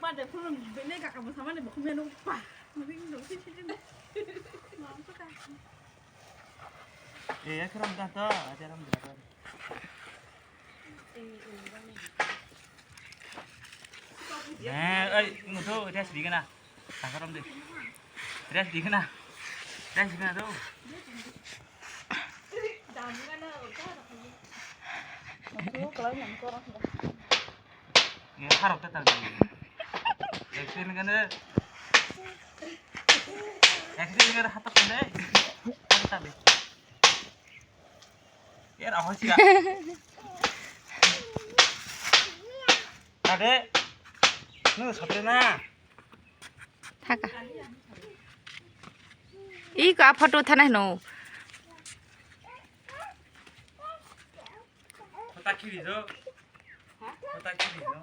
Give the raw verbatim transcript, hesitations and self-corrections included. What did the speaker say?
Pada phone bele kaka bo samane bo khumya no pa. Mabing do si si si. Mam to ka. Eh, ya kram da to, aja ram da. Eh, eh, bang ni. Eh, ai, ngu to, dia sidi kana. Takaram de. Dia sidi kana. Dia sidi kana to. Dam kana, ka. Aku kalau yang korang. Nge harok ta tang. Eksin kan de. Eksin kan hatak kan de. Hatak de. Yer apa sih? Ade. Nu satre na. Thaka. Iko a photo thana hino. Kota kiri jo. Kota kiri jo.